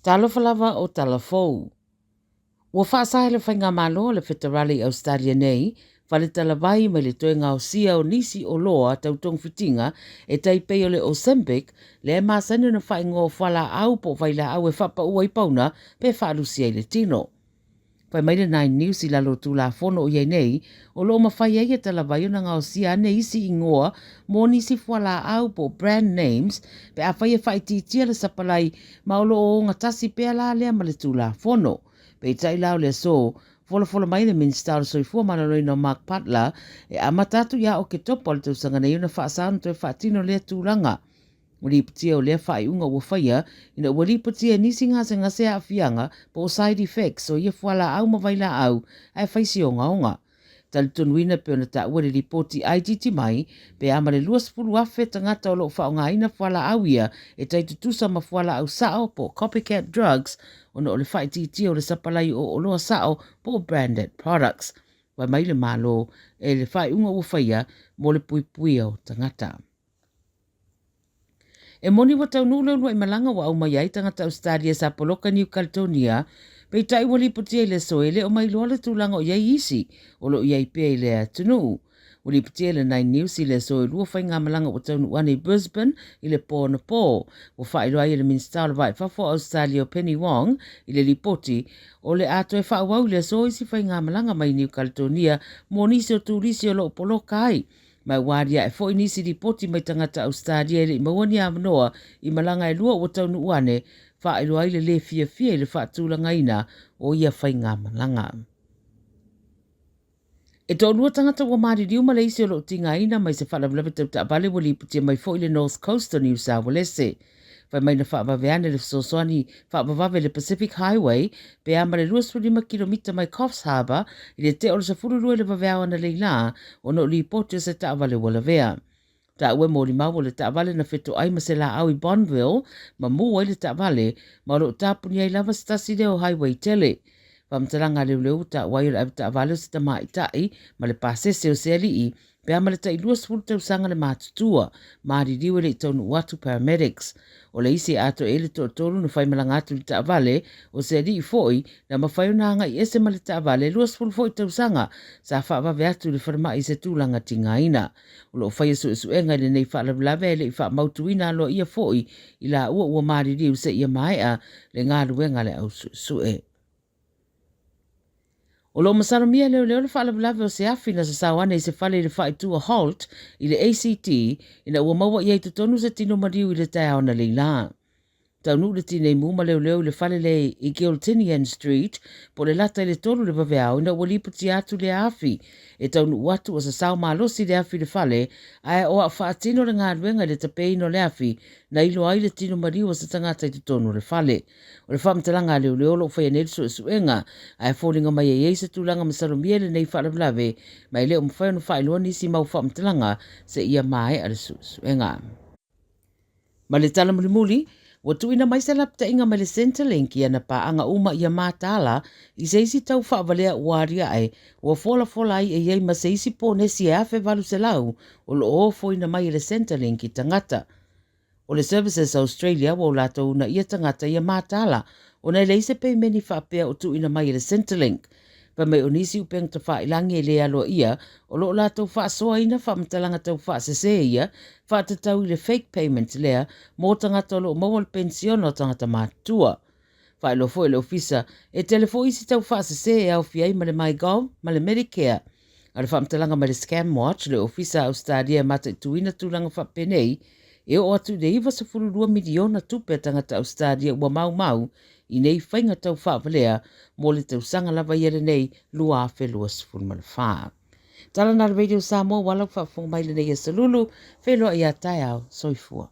Talofa lava o tala fou. Ua faasa e le Faigamalo a le Feterale i Ausetalia nei faletalavai mai le toe gaosia o nisi oloa tau togafitiga e tai pei o le Ozempic, lea e masani ona faaigoa o fualaau po o vailaau e faapau ai pauna pe faalusi ai le tino. Fai mai le Nine News i lalo o Tulafono o i ai nei, o lo o mafai ai e talavai ona gaosia ane isi igoa mo nisi fualaau po o brand names pe afai e faaitiitia le sapalai ma o lo o ogatasi pea la lea ma le Tulafono. Peitai la o le aso, folafola mai le Minisita o le Soifua Maloloina o Mark Butler e amata atu ia Oketopa o le tausaga nei ona faasa ona toe faatino lea tulaga. Ua lipotia o lea faaiuga ua faia ina ua lipotia e nisi gasegase aafiaga po o side effects o ia fualaau ma vailaau ae fai si ogaoga. Talitonuina pei ona taua i le lipoti IGT mai pe a ma le 20,000 tagata o lo o faaaogaina fualaau ia e tai tutusa ma fualaau sao po o copycat drugs ona o le faaitiitia o le sapalai o oloa sao po o branded products. Fai mai le Malo e le faaiuga ua faia mo le puipuia o tagata. E moni ua taunuu le uluai malaga ua aumai ai tagata Ausetalia sa poloka i Niu Kaletonia, peitai ua lipotia i le aso e le o mailoa le tulaga o i ai isi o lo o i ai pea i lea atunuu. Ua lipotia e le Nine News i le aso e lua faigamalaga ua taunuu ane i Brisbane i le po anapo. Ua faailoa ai e le Minisita o le Va i Fafo o Ausetalia o Penny Wong i le lipoti o le a toe faaauau i le aso isi faigamalaga mai Niu Kaletonia mo nisi o turisi o lo o poloka ai. Ma ua aliae foi nisi lipoti mai tagata Ausetalia e le i maua ni avanoa i malaga e lua ua taunuu ane, faailoa ai le lē fiafia i le faatulagaina o ia faigamalaga. E toalua tagata ua maliliu ma le isi o lo o tigaina mai se faalavelave tau taavale ua lipotia mai foi i le North Coast o Niu Saualese. Fai mai na faavave ane le fesoasoani faavavave i le Pacific Highway pe a ma le 25 kilomita mai Coffs Harbour i le tea o le 12 i le vaveao analeila la ona o lipoti o se taavale ua lavea. Taua e molimau o le taavale na fetoai ma se laau i Bonville ma mu ai le taavale ma o lo o tapuni ai lava se tasi lea o highway tele. Faamatalaga a leoleo ua taua ai o le avetaavale o se tamaitai ma le pasese o se alii pe a ma le tai 20 tausaga le matutua, maliliu e le i taunuu atu paramedics. O le isi e atoa i ai le toatolu na faimalaga atu i le taavale, o se alii foi na mafai ona agai ese ma le taavale, 20 foi tausaga, sa faavave atu i le falemai i se tulaga tigaina. O lo o faia suesuega i lenei faalavelave ae le i faamautuina aloaia foi i laua ua maliliu seia maea le galuega a le au suesue. O lo o masalomia e leoleo le faalavelave o se afi na sasao ane i se fale i le faaitu o Holt i le ACT ina ua maua i ai totonu se tino maliu i le taeao analeila. Taunuu le tinei mu ma leoleo i le fale lea i Giltinian Street po o le lata i le 3 le vaveao ina ua lipotia atu lea afi. E taunuu atu ua sasao malosi le afi i le fale ae o a faatino le galuega i le tapeina o le afi na iloa ai le tino maliu o se tagata i totonu o le fale. O le faamatalaga a leoleo o lo o faia nei le suesuega, ae foliga mai e i ai se tulaga masalomia i lenei faalavelave, ma e le o mafai ona faailoa nisi mau faamatalaga seia maea le suesuega. Ma le tala mulimuli, ua tuuina mai se lapataiga mai le Centrelink i ana paaga uma ia mataala i se isi tau faavalea ua aliae ua folafola ai e i ai ma se isi ponesi e 1800 o lo o ofoina mai e le Centrelink i tagata. O le Services Australia ua o latou uunaia tagata ia mataala ona e leai se peimeni faapea o tuuina mai e le Centrelink. Fai mai o nisi upega tafailangi e le aloaia o lo o latou faasoaina faamatalaga tau faasese ia faatatau i le fake payment lea mo tagata o lo o maua le penisiona o tagata matutua. Faailoa foi e le Ofisa e tele foi isi tau faasese e aofia ai ma le MyGov ma le Medicare. A o le faamatalaga mai le Scam Watch, le Ofisa a Ausetalia e mataituina tulaga faapenei, e oo atu i le 92 miliona tupe a tagata Ausetalia ua maumau i nei faiga tau faavalea mo le tausaga lava ia lenei 2024. Tala na le Radio Samoa ua lau faafofoga mai lenei aso Lulu, feiloai ia taeao, soifua.